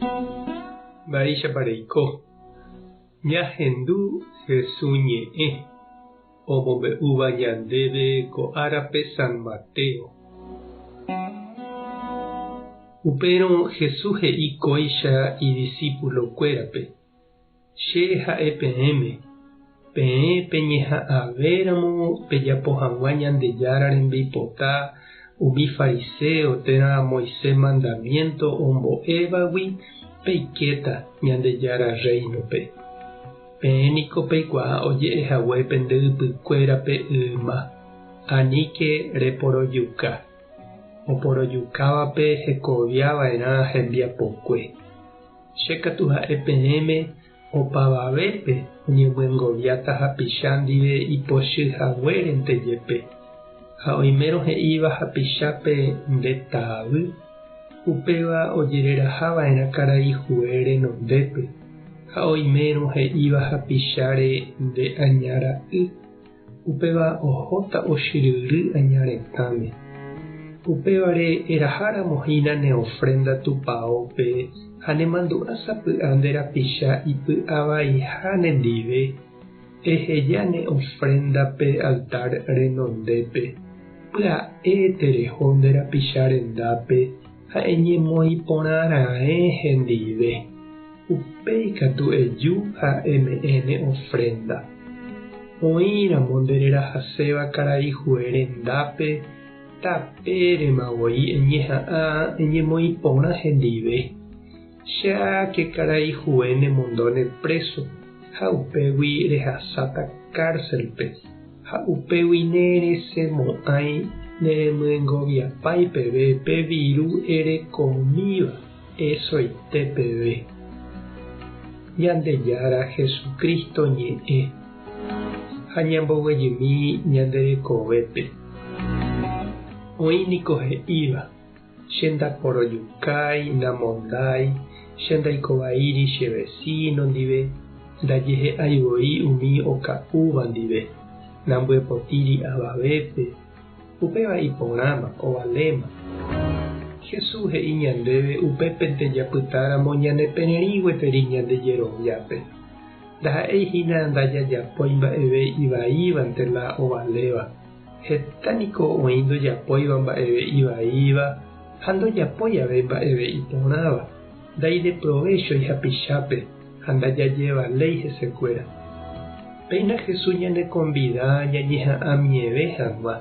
Mba'éichapa reiko? Ñahendu Hesu ñe'ẽ omombe'úva ñandéve ko árape San Mateo. Upérõ Jesús he'i kóicha idisípulokuérape, Che ha'e peẽme, peẽ peñeha'ãvéramo pejapo hag̃ua Ñandejára rembipota umi fariséo térã Moisés mandamiénto ombo'évagui peikéta Ñandejára Rréinope. Peẽ niko peikuaa oje'e hague pende ypykuérape yma, Aníke reporojuka. Oporojukávape hekoviava'erã hembiapokue. Che katu ha'e peẽme opavavépe oñemyengoviáta hapicha ndive ipochy haguérente jepe. Ha oimérõ he'íva hapichápe nde tavy, upéva ojereraha va'erã karai hue renondépe, ha oimérõ he'íva hapicháre nde aña ra'y, Upéva ohóta ochyryry aña retãme. Upévare eraháramo hína ne ofrénda tupaópe ha nemandu'a sapy'a nde rapicha ipy'avaiha nendive, eheja ne ofrénda pe altár renondépe. Pya'e tereho nde rapicha rendápe ha eñemoĩ porã raẽ hendive. Upéi katu eju ha eme'ẽ ne ofrénda. Oĩramo nde rerahaséva karai hue rendápe, tapérema voi eñeha'ã eñemoĩ porã hendive. Cháke karai hue nemondóne préso ha upégui rehasáta kárselpe, ha upégui neresẽmo'ãi neremyengoviapái peve pe viru erekomíva. Esoite peve. Ñandejára Jesucristo ñe'ẽ ha ñamboguejymi ñande rekovépe. Oĩ niko he'íva, Che ndaporojukái, namondái, che ndaikovaíri che vecino ndive, ndajehe'ái voi umi oka'úva ndive, nambyepotĩri avavépe, Upéva iporãma, ovaléma. Jesús he'i ñandéve upépente japytáramo ñanepererĩ gueteri ñande jeroviápe. Ndaha'éi hína ndajajapói mba'eve ivaívante la ovaléva. Heta niko oĩ ndojapóiva mba'eve ivaíva ha ndojapói ave mba'eve iporãva, ndaideprovéchoi hapichápe ha ndajajevaléi hesekuéra. Péina Jesús ñanekombida ñañeha'ãmieve hag̃ua.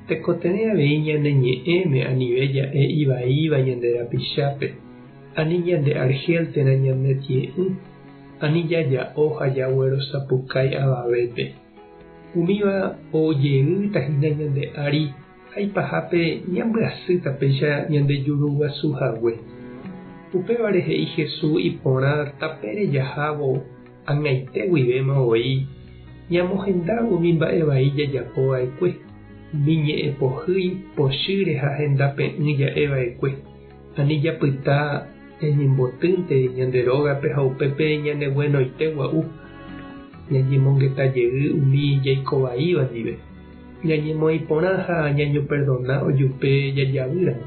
Tekotevẽ avei ñane ñe'ẽme anive ja'e ivaíva ñande rapichápe, ani ñande arhél térã ñane tie'ỹ, ani jaja'o ha jaguerosapukái avavépe. Umíva ou jeýta hína ñande ári ha ipahápe ñambyasýta péicha ñande juru guasu hague. Upévare he'i Jesús iporã tapére jahávo ag̃aite guivéma voi ñamohenda umi mba'e vai jajapo va'ekue, umi ñe'ẽ pohýi pochýre ha hendape'ỹ ja'e va'ekue, ani japyta ñañembotýnte ñande rógape ha upépe ñaneguenoite gua'u, ñañemongeta jey umi jaikovaíva ndive. Ñañemoĩ porã ha ñañoperdona ojupe jajavýramo.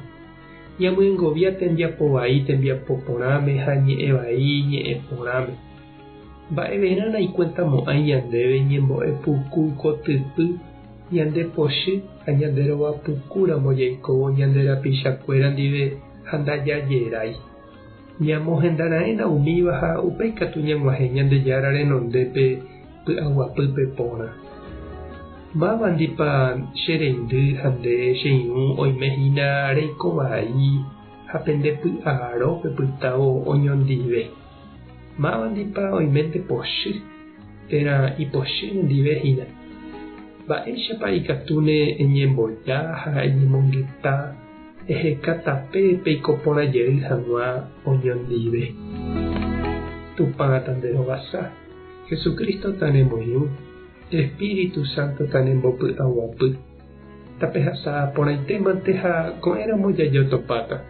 Ñamyengovia tembiapo vai tembiapo porãme ha ñe'ẽ vai ñe'ẽ porãme. Mba'everã naikuentamo'ãi ñandéve ñembo'e puku kotypy ñande pochy ha ñande rova pukúramo jaikóvo ñande rapichakuéra ndive ha ndajajerái. Ñamohendaraẽna umíva ha upéi katu ñag̃uahẽ Ñandejára renondépe py'aguapýpe porã. Mávandipa che reindy ha nde che irũ oime hína reiko vai ha pende py'aro pepytávo oñondive? Mávandipa oime nde pochy térã ipochy nendive hína? Mba'éichapa ikatúne eñemboja ha eñemongeta Eheka tape peiko porã jey hag̃ua oñondive. Tupã tanderovasa, Jesucristo tanemoirũ, Espíritu Santo tanembopy'aguapy. Tapehasa porãitémante ha ko'ẽramo jajotopáta.